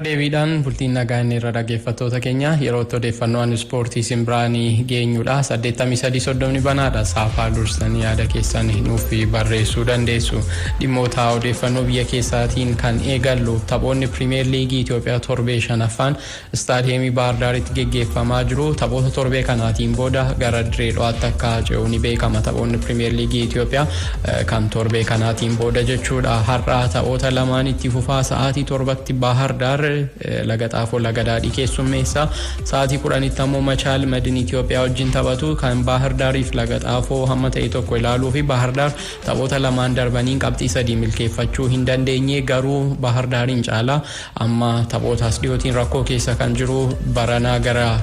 Deebiidhaan bultiin nagaa inni irra, dhaggeeffattoota keenya, yeroo itti odeeffannoon ispoortii isin biraanii geenyudha. 83 30 banaadha. Saafaa dursanii yaada keessan nuuf barreessuu dandeessu. Dhimmoota odeeffannoo biyya keessaatiin kan eegallu, taphoonni Pirimeer Liigii Itoophiyaa torbee shanaffaan istaadiyeemii Baardaaritti geggeeffamaa jiru. Taphoota torbee kanaatiin booda gara Diree Dhawaatti akka ce'u ni beekama. Taphoonni Pirimeer Liigii Itoophiyaa kan torbee kanaatiin booda jechuudha. Har'a taphoota lamaan itti fufaa. Sa'aatii 7tti Baahar Daar Laga Xaafoo Laga Daadhii keessummeessa. Sa'aatii 10tti ammoo Machaal Madin Itoophiyaa wajjin taphatu. Kan Baahar Daariif Laga Xaafoo hamma ta'e tokko ilaaluu fi Baahar Daar taphoota lamaan darbaniin qabxii sadii milkeeffachuu hin dandeenye. Garuu Baahar Daariin caalaa amma taphoota as dhiyootiin rakkoo keessa kan jiru, baranaa gara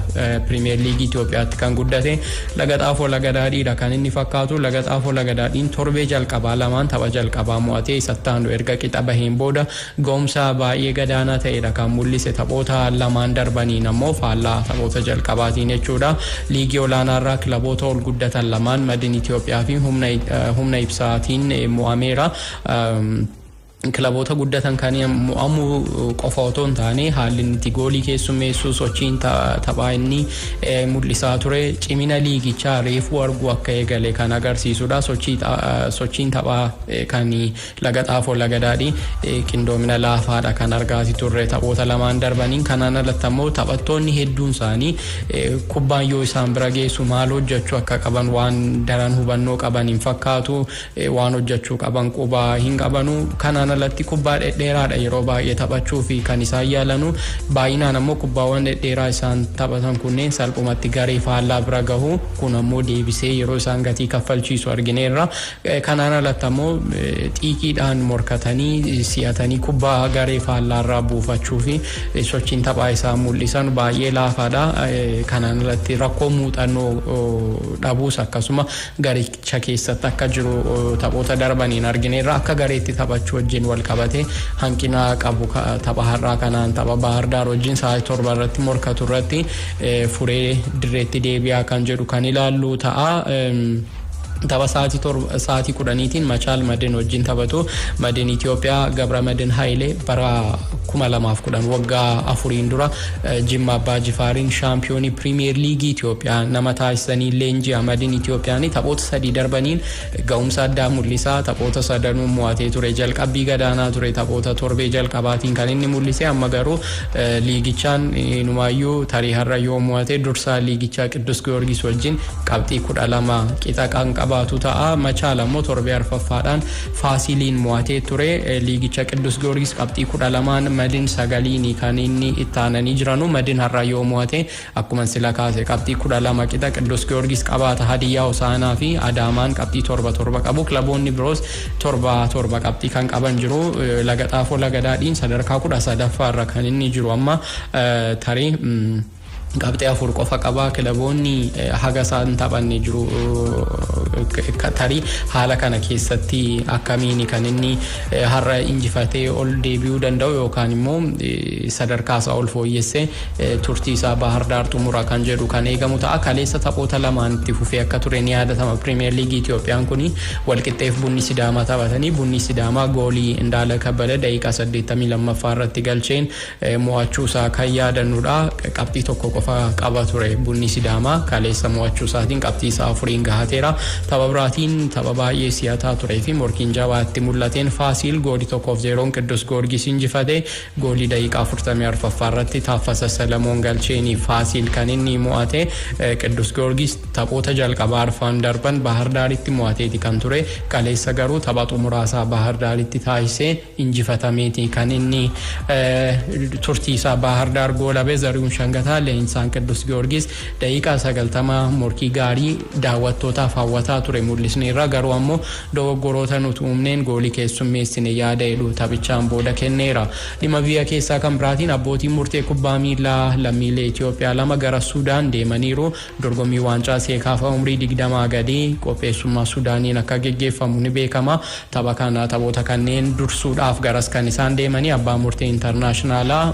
Pirimeer Liigii Itoophiyaatti kan guddate Laga Xaafoo Laga Daadhiidha kan inni fakkaatu. Laga Xaafoo Laga Daadhiin torbee jalqabaa lamaan tapha jalqabaa mo'atee isattaanu erga qixa baheen booda ga'umsa baay'ee gadaanaa ta'edha kan mul'ise. Taphoota lamaan darbaniin ammoo faallaa taphoota jalqabaatiin jechuudha. Liigii olaanaarraa kilaboota ol guddatan lamaan, Madin Itoophiyaa fi Humna Ibsaatiin mo'ameera. Kilaboota guddatan kan mo'amuu qofa otoo hin taane, haalli inni itti goolii keessummeessuu, sochiin taphaa inni mul'isaa ture cimina liigichaa reefuu arguu akka eegale kan agarsiisudha. Sochiin taphaa kan Laga Xaafoo Laga Daadhii qindoomina laafaadha kan argaati turre taphoota lamaan darbaniin. Kanaan alatti ammoo taphattoonni hedduun isaanii kubbaan yoo isaan bira geessu maal hojjechuu akka qaban waan daran hubannoo qaban hin fakkaatu, waan hojjechuu qaban qubaa hin qabanu. Kanaan alatti kubbaa dhedheeraadha yeroo baay'ee taphachuu fi kan isaan yaalanu. Baay'inaan ammoo kubbaawwan dhedheeraa isaan taphatan kunneen salphumatti garee faallaa bira gahu. Kun ammoo deebisee yeroo isaan gatii kaffalchiisu argineerra. Kanaan alatti ammoo xiiqiidhaan morkatanii si'atanii kubbaa garee faallaarraa buufachuu fi sochiin taphaa isaan mul'isan baay'ee laafaadha. Kanaan alatti rakkoo muuxannoo dhabuus akkasuma garicha keessatti akka jiru taphoota darbaniin argineerra. Akka gareetti taphachuu wajjin wal qabate hanqina qabu tapha har'aa kanaan tapha Baahar Daar wajjin sa'aatii 7 irratti morkatu irratti furee dirreetti deebi'aa kan jedhu kan ilaallu ta'a. Tapha sa'aatii 7, sa'aatii 10tiin Machaal Madin wajjin taphatu. Madin Itoophiyaa Gabra Madin Hayilee bara 2010, waggaa 4n dura, Jimma Abbaa Jifaariin shaampiyoonii Piriimiyer Liigii Itoophiyaa nama taasisanii leenji'a. Madin Itoophiyaan taphoota sadii darbaniin ga'umsa addaa mul'isaa, taphoota sadanuu mo'atee ture. Jalqabbii gadaanaa ture taphoota torbee jalqabaatiin kan inni mul'ise. Amma garuu liigichaan inumaayyuu tarii har'a yoo mo'ate dursaa liigichaa Qiddus Giyoorgis wajjin qabxii 12 qixa kan qabaatu ta'a. Machaal ammoo torbee arfaffaadhaan Faasiliin mo'atee ture. Liigicha Qiddus Giyoorgis qabxii 12n, Madin 9n kan inni itti aananii jiranu. Madin har'a yoo mo'ate, akkuma sila kaase, qabxii 12 qixa Qiddus Giyoorgis qabaata. Hadiyyaa Hosaanaa fi Adaamaan qabxii torba torba qabu. Kilaboonni biroos torba torba qabxii kan qaban jiru. Laga Xaafoo Laga Daadhiin sadarkaa 13ffaarra kan inni jiru amma tarii qabxii 4 qofa qaba. Kilaboonni haga isaan taphanne jiru. Tarii haala kana keessatti akkamiin kan inni har'a injifatee ol deebi'uu danda'u yookaan immoo sadarkaa isaa ol fooyyessee turtii isaa Baahar Daar xumura kan jedhu kan eegamu ta'a. Kaleessa taphoota lamaan itti fufee akka ture ni yaadatama. Pirimeer Liigii Itoophiyaan kuni walqixxeef Bunni Sidaamaa taphatanii, Bunni Sidaamaa goolii Indaala Kabbada daqiiqaa 82ffaa irratti galcheen mo'achuu isaa kan yaadannudha. Qabxii 1 qofa qaba ture Bunni Sidaamaa. Kaleessa mo'achuu isaatiin qabxii isaa 4n gahateera. Tapha biraatiin tapha baay'ee si'ataa turee fi morkiin jabaa itti mul'ateen Faasiil goolii 1-0n Qiddus Goorgis injifate. Goolii daqiiqaa 44ffaa irratti Taaffasa Salamoon galcheeni Faasiil kan inni mo'ate. Qiddus Goorgis taphoota jalqabaa arfan darban Bahar Daaritti mo'ateeti kan ture. Kaleessa garuu tapha xumuraasaa Bahar Daaritti taasisee injifatameeti kan inni turtii isaa Bahar Daar goolabe. Zarihuun Shangataa leenjisaan Qiddus Giyoorgis daqiiqaa 90 morkii gaarii daawwattootaaf hawwataa ture mul'isneerra, garuu ammoo dogoggoroota nuti uumneen goolii keessummeessine yaada jedhu taphichaan booda kenneera. Dhimma biyya keessaa kan biraatiin, abbootiin murtee kubbaa miilaa lammiilee Itoophiyaa lama gara Sudaan deemaniiru. Dorgommii waancaa Seekaafa umrii 20 gadii qopheessummaa Sudaaniin akka geggeeffamu ni beekama. Tapha kana, taphoota kanneen dursuudhaaf garas kan isaan deemanii abbaa murtee intarnaashinaalaa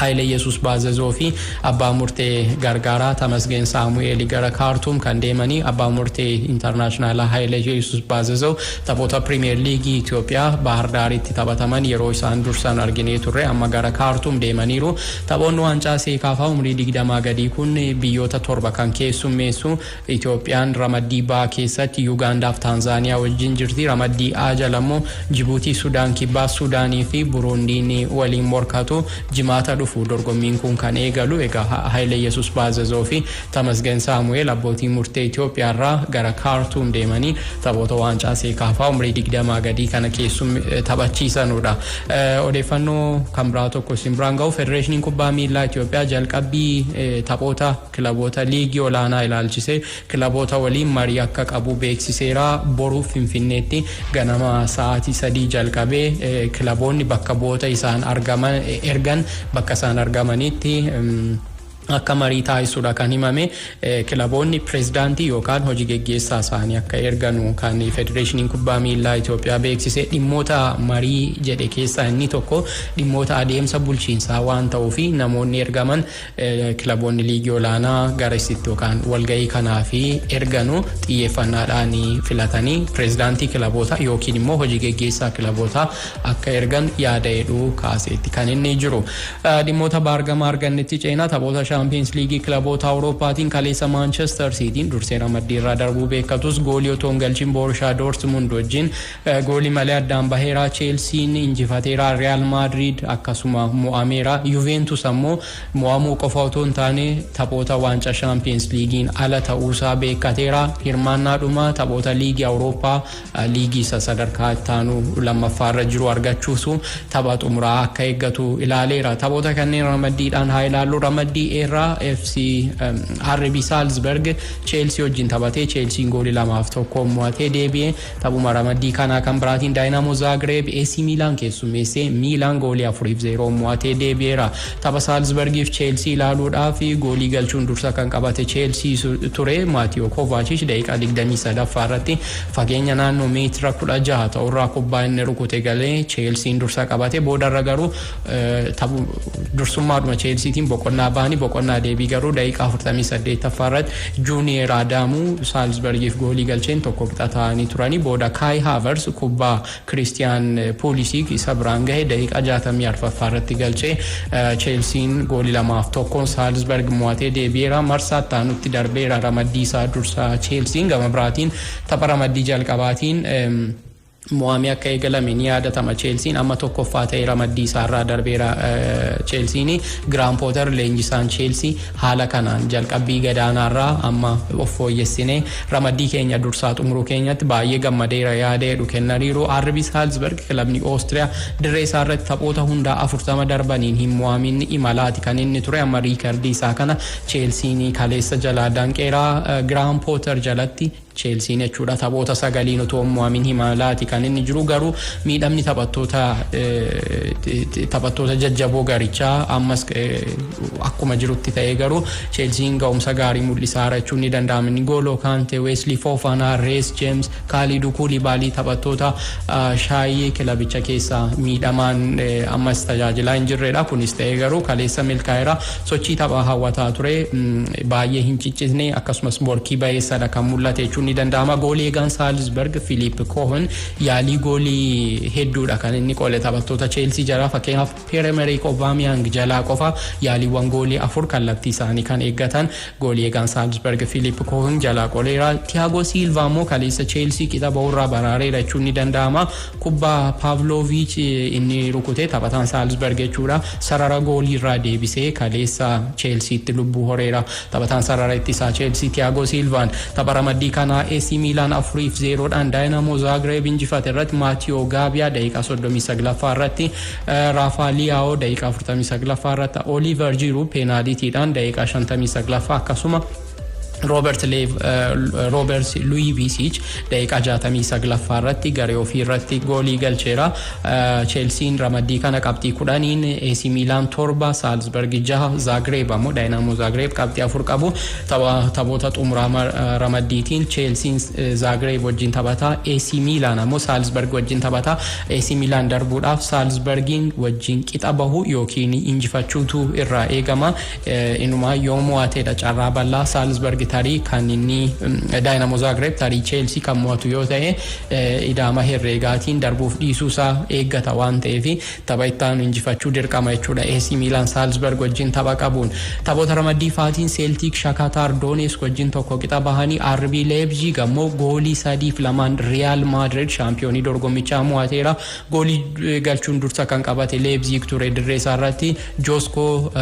Haayile Yesuus Baazazoo fi abbaa murtee gargaaraa Tamasgeen Saamu'eel gara Kaartuum kan deemanii. Abbaa murtee intarnaashinaalaa Haayile Yesuus Baazazoo taphoota Pirimeer Liigii Itoophiyaa Bahar Daaritti taphataman yeroo isaan dursan arginee turre, amma gara Kaartuum deemaniiru. Taphoonni waancaa Seekaafaa umrii 20 gadii kun biyyoota torba kan keessummeessu. Itoophiyaan ramaddii baa keessatti Yuugaandaaf Taanzaaniyaa wajjin jirti. Ramaddii A jala immoo Jibuutii, Sudaan Kibbaa, Sudaanii fi Buruundiin waliin morkatu. Jimaata dhufu dorgommiin kun kan eegalu. Egaa Haayile Yesuus Baazazoo fi Tamasgen Saamu'eel abbootii murtee Itoophiyaarraa gara Kaartuum deemanii taphoota waancaa Seekaafaa umrii 20 gadii kana keessum taphachiisanudha. Odeeffannoo kan biraa tokko isin biraan ga'u, Federeeshiniin Kubbaa Miillaa Itoophiyaa jalqabbii taphoota kilaboota liigii olaanaa ilaalchisee kilaboota waliin marii akka qabu beeksiseera. Boruuf Finfinneetti ganama sa'aatii 3 jalqabee kilaboonni bakka bu'oota isaan argaman ergan bakka isaan argamanitti akka marii taasisuudha kan himame. Kilaboonni pireezidaantii yookaan hojii geggeessaa isaanii akka erganu kan Federeeshiniin Kubbaa Miillaa Itoophiyaa beeksise. Dhimmoota marii jedhe keessaa inni tokko dhimmoota adeemsa bulchiinsaa waan ta'uufi namoonni ergaman, kilaboonni liigii olaanaa gara isitti yookaan walgahii kanaa fi erganu xiyyeeffannaadhaan filatanii pireezidaantii kilaboota yookiin immoo hojii geggeessaa kilaboota akka ergan yaada jedhu kaaseetti kan inni jiru. Dhimmoota baargama argannetti ceenaa. Taphoota Shaampiyoons Liigii kilaboota Awurooppaatiin kaleessa Maanchestar Siitiin dursee ramaddii irraa darbuu beekatus, goolii otoo hin galchin Boorushaa Doortmund wajjin goolii malee addaan baheera. Cheelsiin injifateera. Real Maadriid akkasuma mo'ameera. Yuventus ammoo mo'amuu qofa otoo hin taane taphoota waancaa Shaampiyoons Liigiin ala ta'uusaa beekateera. Hirmaannaadhuma taphoota liigii Awurooppaa, liigii isa sadarkaa ittaanu lammaffaarra jiru argachuusu tapha xumuraa akka eeggatu ilaaleera. Taphoota kanneen ramaddiidhaan haa ilaallu. Ramaddii irraa FC RB Salzburg Chelsea wajjin taphatee Chelsean goolii 2-1 mo'atee deebi'e. Taphuma ramaddii kanaa kan biraatiin Dynamo Zagreb AC Milan keessummeessee Milan goolii 4-0 mo'atee deebi'eera. Tapha Salzburgiif Chelsea ilaaluudhaaf goolii galchuun dursa kan qabate Chelsea ture. Maatiyoo Kovacic daqiiqaa 23ffaa irratti fageenya naannoo meetira 16 ta'urraa kubbaa inni rukute galee Chelsean dursa qabate. Boodarra garuu dursummaadhuma Chelseatiin boqonnaa ba'anii, boqonnaa deebii garuu daqiiqaa 48ffaa irratti Juuniyer Adaamuu Saalzbergiif goolii galcheen tokko qixa ta'anii turanii. Booda Kai Havertz kubbaa Kiristiyaan Pulisic isa biraan gahe daqiiqaa 64ffaa irratti galchee Chelsean goolii 2-1 Saalzberg mo'atee deebi'eera. Marsaa itti darbeera ramaddii isaa dursa Chelsean. Gama biraatiin tapha ramaddii jalqabaatiin mo'amee akka eegalame ni yaadatama. Cheelsiin amma tokkoffaa ta'ee ramaddii isaarraa darbeera. Cheelsiin, Giraam Pooter leenjisaan Cheelsii, haala kanaan jalqabbii gadaanaarraa amma of fooyyessinee ramaddii keenya dursaa xumuruu keenyatti baay'ee gammadeera yaada jedhu kennaniiru. RB Salzburg, kilabni Oostiriyaa, dirree isaarratti taphoota hundaa 40 darbaniin hin mo'amin imalaati kan inni ture. Amma riikardii isaa kana Cheelsiin kaleessa jalaa danqeera. Giraam Pooter jalatti Cheelsiin jechuudha taphoota sagaliin otoo hin mo'amin himalaati kan inni jiru. Garuu miidhamni taphattoota jajjaboo garichaa ammas akkuma jirutti ta'ee, garuu Cheelsiin ga'umsa gaarii mul'isaa jechuun ni danda'ama. N'Golo Kante, Wesley Fofana, Reece James, Kalidou Koulibaly taphattoota shaayii kilabicha keessaa miidhamaan ammas tajaajilaa hin jirredha. Kunis ta'ee garuu kaleessa milkaa'eera. Sochii taphaa hawwataa ture, baay'ee hin ciccisne, akkasumas morkii bayeessadha kan mul'ate jechuun ni danda'ama. Goolii eegaan Saalzberg Philipp Kohen yaalii goolii hedduudha kan inni qole taphattoota Cheelsii jalaa. Fakkeenyaaf Pierre-Emerick Aubameyang jalaa qofa yaaliiwwan goolii afur kallattii isaanii kan eeggatan goolii eegaan Saalzberg Philipp Kohen jalaa qoleera. Thiago Silva immoo kaleessa Cheelsii qixa ba'urraa baraareera jechuun ni danda'ama. Kubbaa Pavlovic inni rukute, taphataan Saalzberg jechuudha, sarara goolii irraa deebisee kaleessa Cheelsiitti lubbuu horeera. Taphataan sarara ittisaa Cheelsii Thiago Silvaan tapha ramaddii kanaa AC Milan 4-0dhaan Dynamo Zagreb injifate irratti Maatiyoo Gaabiyaa daqiiqaa 39ffaa irratti, Raafaa Liyaa'oo daqiiqaa 49ffaa irratti, Oliver Giroud peenaaliitiidhaan daqiiqaa 59ffaa akkasuma Roobert Luwiisiich daqiiqaa 69ffaa irratti garee ofii irratti goolii galcheera. Cheelsiin ramaddii kana qabxii 10n, AC Miilaan 7, Saalzberg 6, Zaagreeb ammoo, Daayinamoo Zaagreeb qabxii 4 qabu. Taphoota xumuraa ramaddiitiin Cheelsiin Zaagreeb wajjin taphata. AC Miilaan ammoo Saalzberg wajjin taphata. AC Miilaan darbuudhaaf Saalzbergiin wajjin qixa bahu yookiin injifachuutu irraa eegama. Inumaa yoo mo'ateedha carraa bal'aa. Saalzberg tarii kan inni Daayinamoo Zaagreeb tarii Cheelsii kan mo'atu yoo ta'e, idaama herreegaatiin darbuuf dhiisuusaa eeggata waan ta'eef, tapha itti aanu injifachuu dirqama jechuudha. AC Miilaan Saalzberg wajjin tapha qabuun. Taphoota ramaddii faatiin Seeltiik Shakataar Doonesk wajjin 1 qixa bahanii, RB Leipzig ammoo goolii 3-2n Riyaal Maadrid shaampiyoonii dorgommichaa mo'ateera. Goolii galchuun dursa kan qabate Leipzig ture. Dirree isaa irratti Josko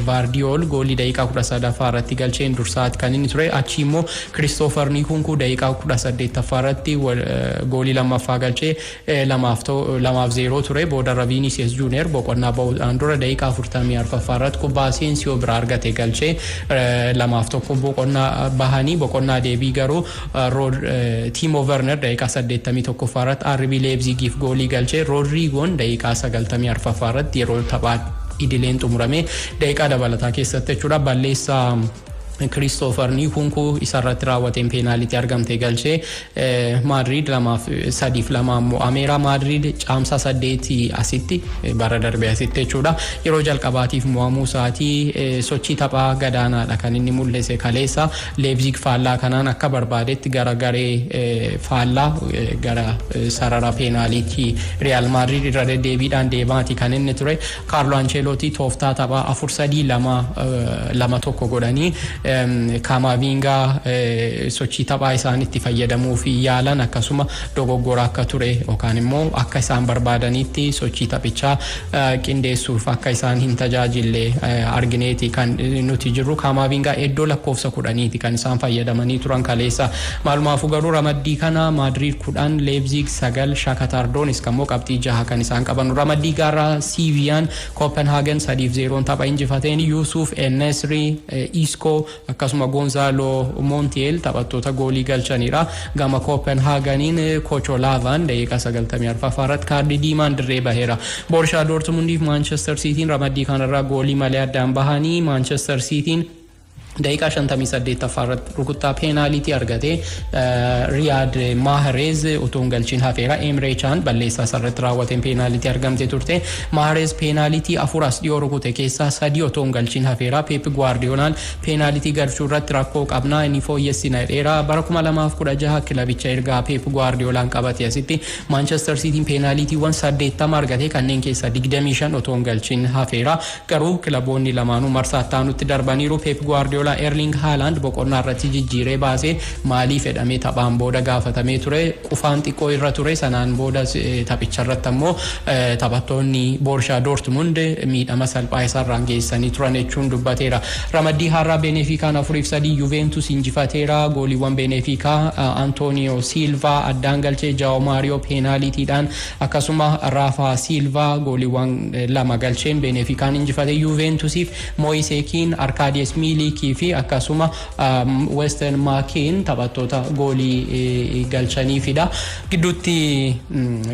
Vaardiyool goolii daqiiqaa 13ffaa irratti galcheen dursaati kan inni ture. Achi immoo Kiristoofer Nikunkuu daqiiqaa 18ffaa irratti goolii lammaffaa galchee 2-0 ture. Boodarra Viinisiyees Juuniyer boqonnaa bahuudhaan dura daqiiqaa 44ffaa irratti kubbaa Aseensiyoo biraa argate galchee 2-1 boqonnaa bahanii. Boqonnaa deebii garuu Tiimo Werner daqiiqaa 81ffaa irratti RB Leipzigiif goolii galchee, Roodriigoon daqiiqaa 94ffaa irratti yeroo taphaa idileen xumurame daqiiqaa dabalataa keessatti jechuudha, balleessaa Kiristoofer Nikunkuu isarratti raawwateen peenaalitii argamte galchee Maadriid 3-2n mo'ameera. Maadriid caamsaa 8 asitti, bara darbe asitti jechuudha, yeroo jalqabaatiif mo'amuu isaatii. Sochii taphaa gadaanaadha kan inni mul'ise kaleessa Leipzig. Faallaa kanaan akka barbaadetti gara garee faallaa, gara sarara peenaalitii Riyaal Maadriid irra deddeebiidhaan deemaati kan inni ture. Kaarlo Anceelootii tooftaa taphaa 4-3-2-2-1 godhanii Kaamaavingaa sochii taphaa isaan itti fayyadamuu fi yaalan akkasuma dogoggora akka ture yookaan immoo akka isaan barbaadanitti sochii taphichaa qindeessuuf akka isaan hin tajaajille argineeti kan nuti jirru. Kaamaavingaa iddoo lakkoofsa 10ti kan isaan fayyadamanii turan kaleessa. Maalumaafuu garuu ramaddii kana Maadriid 10, Leipzig 9, Shakatar Doonesk ammoo qabxii 6 kan isaan qaban. Ramaddii gaarraa Siiviyaan Kopenhaagen 3-0n tapha injifateen Yuusuf Enesri, Isco akkasuma Gonzaalo Montiel taphattoota goolii galchanidha. Gama Kopenhaaganiin Kocholaavan daqiiqaa 94ffaa irratti kaardii diimaan dirree baheera. Borshaa Doortmundiif Maanchestar Siitiin ramaddii kanarraa goolii malee addaan bahanii, Maanchestar Siitiin daqiiqaa 58ffaa irratti rukuttaa peenaalitii argate Riyaad Mahrez utuu hin galchiin hafeera. Emre Can balleessaa isarratti raawwateen peenaalitii argamte turte. Mahrez peenaalitii afur as dhiyoo rukute keessaa sadii otoo hin galchiin hafeera. Pep Guardiolaan peenaalitii galchuu irratti rakkoo qabnaa, inni fooyyessina jedheera. Bara 2016 kilabicha ergaa Pep Guardiolaan qabate asitti Manchester Cityin peenaalitiiwwan 80 argate, kanneen keessaa 25 otoo hin galchiin hafeera. Garuu kilaboonni lamaanuu marsaa itti darbaniiru. Pep Guardiola Erling Haaland boqonnaa irratti jijjiiree baasee maaliif jedhamee taphaan booda gaafatamee ture. Qufaan xiqqoo irra ture, sanaan booda taphicha irratti ammoo taphattoonni Borshaa Dortmund miidhama salphaa isarraan geessanii turan jechuun dubbateera. Ramaddii har'aa Benefikaan 4-3 Juventus injifateera. Gooliiwwan Benefikaa Antonio Silva addaan galchee, Jaao Mario peenaaliitiidhaan akkasuma Rafa Silva gooliiwwan lama galcheen Benefikaan injifate. Juventusiif Moise Kean, Arkadiusz Milikii fi akkasuma Western Maakiin taphattoota goolii galchaniifidha. Gidduutti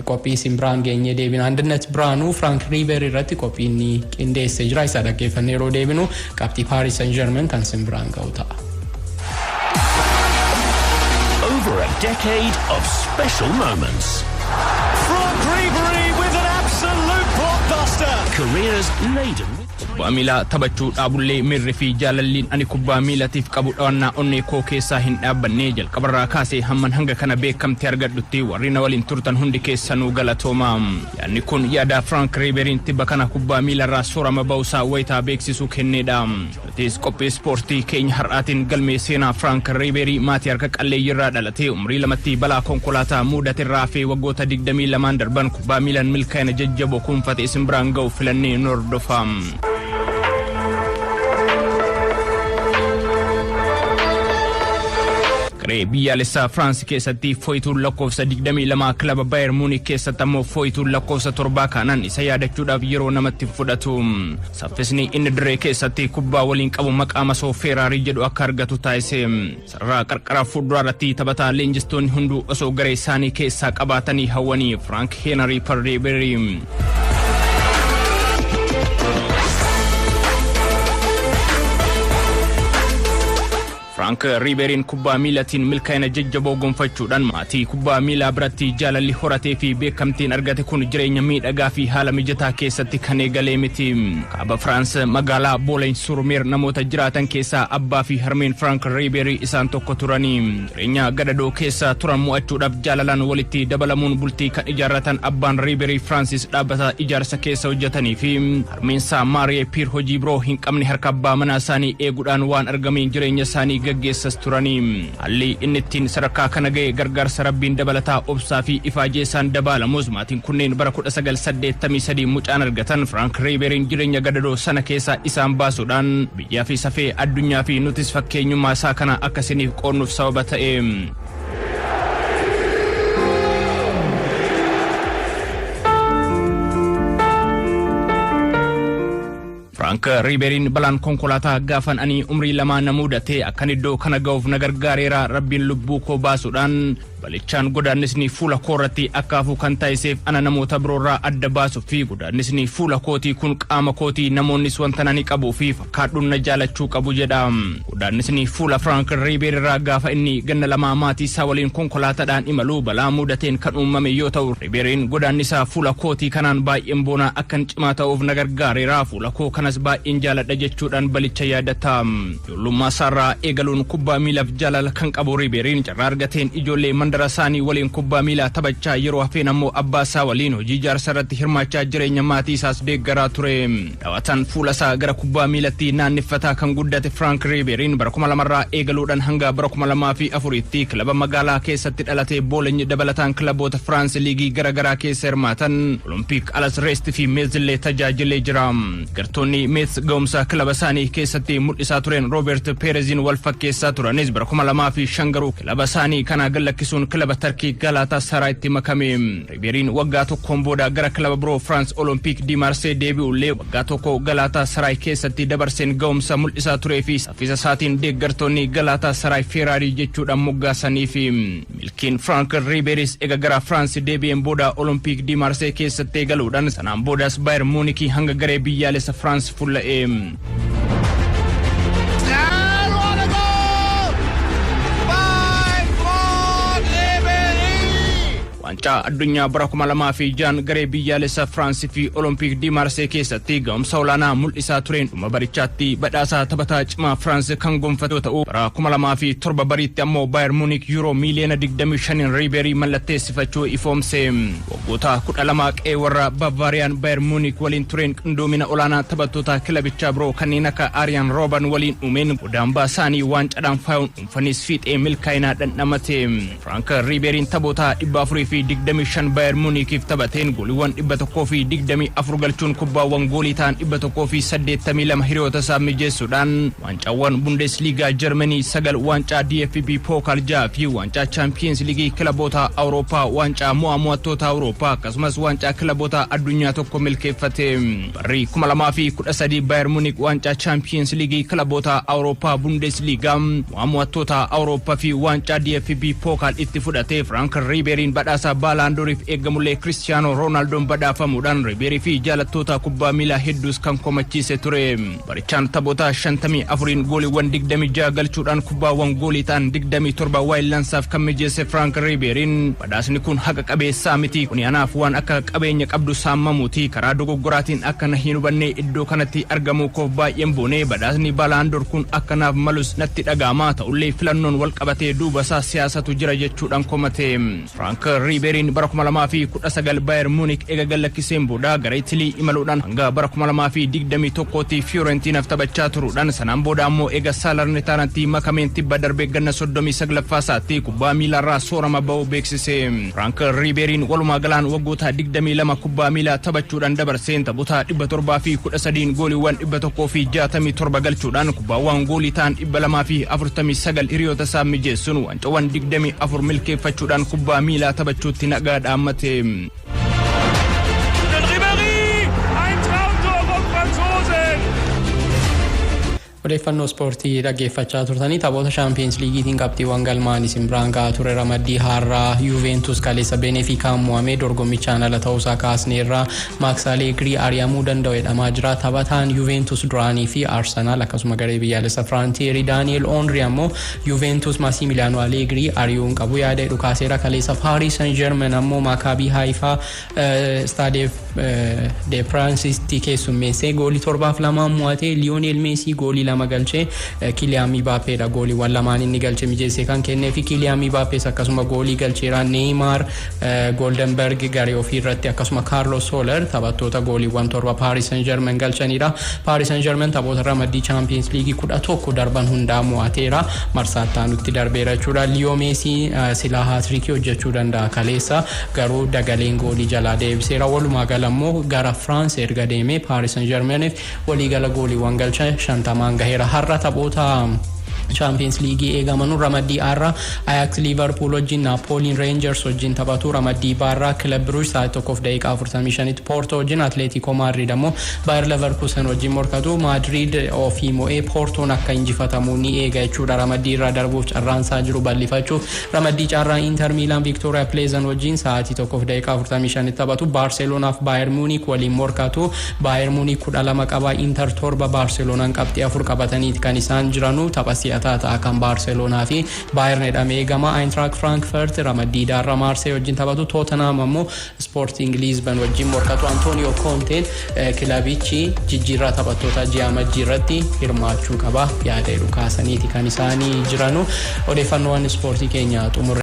qophii isin biraan geenyee deebina. Andinet Biraanuu Frank Riiber irratti qophii inni qindeessee jira. Isa dhaggeeffannee yeroo deebinu qabxii Paris Saint Germain kan isin biraan ga'u ta'a. Over a decade of special moments. Franck Ribery with an absolute blockbuster. Careers laden with Kubbaa miilaa taphachuu dhaabullee, miirri fi jaalalliin ani kubbaa miilatiif qabu dhawannaa onnee koo keessaa hin dhaabbanne. Jalqabarraa kaasee hamman hanga kana beekamte argadhutti warri na waliin turtan hundi keessanuu galatooma. Yaadni kun yaada Frank Riiberiin tibba kana kubbaa miilarraa soorama ba'uusaa wayitaa beeksisuu kenneedha. Nutis qophii ispoortii keenya har'aatiin galmee seenaa Frank Riiberii, maatii harka qalleeyyiirraa dhalatee umrii 2tti balaa konkolaataa mudaterraa fi waggoota 22n darban kubbaa miilaan milkaa'ina jajjaboo kuunfate isin biraan ga'u filannee nu hordofa. Garee biyyaalessaa Firaansi keessatti fooyituun lakkoofsa 22, kilaba Bayer Muunik keessatti ammoo fooyituun lakkoofsa 7 kaanaan isa yaadachuudhaaf yeroo namatti fudhatu. Saffisni inni dirree keessatti kubbaa waliin qabu maqaa masoo Feeraarii jedhu akka argatu taasise. Sarara qarqara fuulduraa irratti taphataa leenjistoonni hunduu osoo garee isaanii keessaa qabaatanii hawwanii, Firaank Heenarii Riiberii. Firaank Riiberiin kubbaa miilaatiin milkaa'ina jajjaboo gonfachuudhaan maatii kubbaa miilaa biratti jaalalli horatee fi beekamtiin argate kun jireenya miidhagaa fi haala mijataa keessatti kan eegalee miti. Kaaba Firaans magaalaa Booleen Surmeer namoota jiraatan keessaa abbaa fi harmeen Firaank Riiberii isaan tokko turanii. Jireenya gadadoo keessa turan mo'achuudhaaf jaalalaan walitti dabalamuun bultii kan ijaarratan abbaan Riiberii Firaansis dhaabbata ijaarsa keessa hojjetanii fi harmeensaa Maariyee Piir hojii biroo hin qabne harka abbaa manaa isaanii eeguudhaan waan argameen jireenya isaanii gaggeessas turanii. Haalli inni ittiin sadarkaa kana ga'e gargaarsa Rabbiin dabalataa obsaa fi ifaajee isaan dabaalamus, maatiin kunneen bara 1983 mucaan argatan Firaank Riiberiin jireenya gadadoo sana keessaa isaan baasuudhaan biyyaa fi safee addunyaa fi nutis fakkeenyummaa isaa kana akkasiniif qoonnuuf sababa ta'e. Firaank Riiberiin balaan konkolaataa gaafan ani umrii 2 na mudate akkan iddoo kana ga'uuf na gargaareera. Rabbiin lubbuu koo baasuudhaan balichaan godaannisni fuula koorratti akka hafu kan taasiseef ana namoota biroorraa adda baasuu fi godaannisni fuula kootii kun qaama kootii, namoonnis wanta nani qabuu fi fakkaadhuun na jaalachuu qabu jedha. Godaannisni fuula Firaank Riibeer irraa gaafa inni ganna 2 maatii isaa waliin konkolaataadhaan imaluu balaa mudateen kan uumame yoo ta'u, Riibeeriin godaannisa fuula kootii kanaan baay'een boonaa, akkan cimaa ta'uuf na gargaareera, fuula koo kanas baay'een jaaladha jechuudhaan balicha yaadata. Ijoollummaa isaarraa eegaluun kubbaa miilaaf jaalala kan qabu Riibeeriin carraa argateen ijoollee mandara isaanii waliin kubbaa miilaa taphachaa, yeroo hafeen ammoo abbaa isaa waliin hojii ijaarsa irratti hirmaachaa jireenya maatii isaas deeggaraa ture. Daawwataan fuula isaa gara kubbaa miilatti naanneffataa kan guddate Firaank Riibeeriin bara 2000rraa eegaluudhaan hanga bara 2004tti kilaba magaalaa keessatti dhalatee Boolenyi dabalataan kilaboota Firaans liigii garaagaraa keessa hirmaatan Olompik Alas, Reest fi Meezillee tajaajilee jira. Gartoonni Meets ga'umsa kilaba isaanii keessatti mul'isaa tureen Rooberт Peereziin wal fakkeessaa turanis, bara 2005 garuu kilaba isaanii kana gallakkisuun kilaba Tarkii Galaataa Saraayitti makame. Ribeeriin waggaa tokkoon booda gara kilaba biroo Firaans Olompik di Maarsee deebi'ullee, waggaa tokko Galaataa Saraay keessatti dabarseen ga'umsa mul'isaa turee fi saffisa isaatiin deeggartoonni Galaataa Saraay Feeraarii jechuudhaan moggaasanii fi milkiin Firaank Ribeeris ega gara Firaans deebi'een booda Olompik di Maarsee keessatti eegaluudhaan sanaan boodas Baayер Muunikii hanga garee biyyaalessa Firaans fulla'e. And what a goal by Franck Ribéry! Waancaa addunyaa bara 2006 garee biyyaalessa Firaansii fi Olompik di Maarsee keessatti ga'umsa olaanaa mul'isaa tureen dhuma barichaatti badhaasaa taphataa cimaa Firaans kan gonfate yoo ta'u, bara 2007 bariitti ammoo Baayer Muunik yuuroo miiliyoona 25 Riiberii mallatteessifachuu ifoomse. Waggoota 12 qe'ee warra Bavaariyaan Baayer Muunik waliin tureen qindoomina olaanaa taphattoota kilabichaa biroo kanneen akka Aariyaan Rooban waliin uumeen godaambaa isaanii waancadhaan faayuun dhuunfanis fiixee milkaa'inaa dhandhamate. Firaank Riiberiin taphoota 425 Baayer Muunikiif taphateen gooliiwwan 124 galchuun kubbaawwan goolii ta'an 182 hiriyoota isaa mijeessuudhaan waancaawwan Bundesliigaa Jarmanii sagal, waancaa DFB Pokal ja'a fi waancaa Chaampiyeens Liigii kilaboota Awurooppaa, waancaa mo'aa mo'attoota Awurooppaa akkasumas waancaa kilaboota addunyaa tokko milkeeffate. Barri 2013 Baayer Muunik waancaa Chaampiyeens Liigii kilaboota Awurooppaa, Bundesliigaa, mo'aa mo'attoota Awurooppaa fi waancaa DFB Pokal itti fudhate. Frank Riiberiin badhaasa Baalaandooriif eegamullee Kiristiyaanoo Roonaaldooon badhaafamuudhaan Riiberii fi jaalattoota kubbaa miilaa hedduus kan komachiise ture. Barichaan taphoota 54n gooliiwwan 26 galchuudhaan kubbaawwan goolii ta'an 27 waayillansaaf kan mijeesse Frank Riiberiin badhaasni kun haqa qabeessaa miti. Kuni anaaf waan akka qabeenya qabdu saamamuuti. Karaa dogoggoraatiin akka na hin hubanne, iddoo kanatti argamuu koof baay'een boone. Badhaasni Baalaandoor kun akka naaf malus natti dhaga'ama. Ta'ullee filannoon wal qabatee duuba isaa siyaasatu jira jechuudhaan komate. Frank Riibeeriin bara 2019 Baayern Muunik eega gallakkiseen booda gara Itilii imaluudhaan hanga bara 2021tti Fiyoorentiinaaf taphachaa turuudhaan, sanaan booda ammoo eega Saalarnitaanatti makameen tibba darbee ganna 39ffaa isaatti kubbaa miilaarraa soorama ba'uu beeksise. Firaank Riibeeriin walumaa galaan waggoota 22 kubbaa miilaa taphachuudhaan dabarseen taphoota 713n gooliiwwan 167 galchuudhaan, kubbaawwan goolii ta'an 249 hiriyoota isaa mijeessuun, waancawwan 24 milkeeffachuudhaan kubbaa miilaa taphachuutti nagaa dhaammate. Ribéry! Ein Traumtor vom Franzosen! Odeeffannoo ispoortii dhaggeeffachaa turtanii. Taphoota Shaampiyeens Liigiitiin qabxiiwwan galmaan isin biraan ga'aa ture. Ramaddii haaraa Yuventus kaleessa Benefikaan mo'amee dorgommichaan ala ta'uusaa kaasneerraa. Maaks Aleegrii ari'amuu danda'u jedhamaa jira. Taphataan Yuventus duraanii fi Arsenaal akkasuma garee biyyaalessa Firaantiyeeri Daani'el Onri ammoo Yuventus Masimiliyaano Aleegrii ari'uun qabu yaada jedhu kaaseera. Kaleessa Paaris San German ammoo Maakaabii Haayifaa Staadee de Firaansisti keessummeessee goolii 7-2 mo'atee. Liyoonel Meesii goolii 2 galchee, Kiliyaan Mbaappeedha gooliiwwan lamaan inni galche mijeessee kan kennee fi Kiliyaan Mbaappees akkasuma goolii galcheera. Neeymaar, Goldenberg garee ofii irratti akkasuma Kaarlos Soler taphattoota gooliiwwan 7 Paaris San German galchanidha. Paaris San German taphoota ramaddii Chaampiyeens Liigii 11 darban hundaa mo'ateera. Marsaa itti darbeera jechuudha. Liyoo Meesii silaa haatirikii hojjechuu danda'a kaleessa, garuu dagaleen goolii jalaa deebiseera. Walumaa gala immoo gara Firaans erga deemee Paaris San Germaniif waliigala gooliiwwan galcha 50n gaheera. Har'a taphoota Chaampiyeens Liigii eegamanuu ramaddii A Ajax Liverpool wajjin, Naapooliin Rangers wajjin taphatu. Ramaddii B irraa Club Brugge sa'aatii 1:45tti Porto wajjin, Atletico Madrid ammoo Bayer Leverkusen wajjin morkatu. Madrid ofii mo'ee Portoon akka injifatamu ni eega jechuudha ramaddii irraa darbuuf carraansaa jiru bal'ifachuuf. Ramaddii C irraa Inter Milan Victoria Plzen wajjin sa'aatii 1:45tti taphatu. Barcelonaaf Bayer Munich waliin morkatu. Bayer Munich 12 qaba, Inter 7, Barceloonaan qabxii 4 qabataniiti kan isaan jiranu. Tapha si'ataa ta'a kan Baarseloonaa fi Baayern jedhamee eegama. Eintracht Frankfurt ramaddii D irra Maarsee wajjin taphatu. Tottenham ammoo Sporting Lisbon wajjin morkatu. Antonio Conteen kilabichi jijjiirraa taphattoota ji'a Amajjii irratti hirmaachuu qaba yaada jedhu kaasaniiti kan isaanii jiranu. Odeeffannoowwan ispoortii keenya xumurre.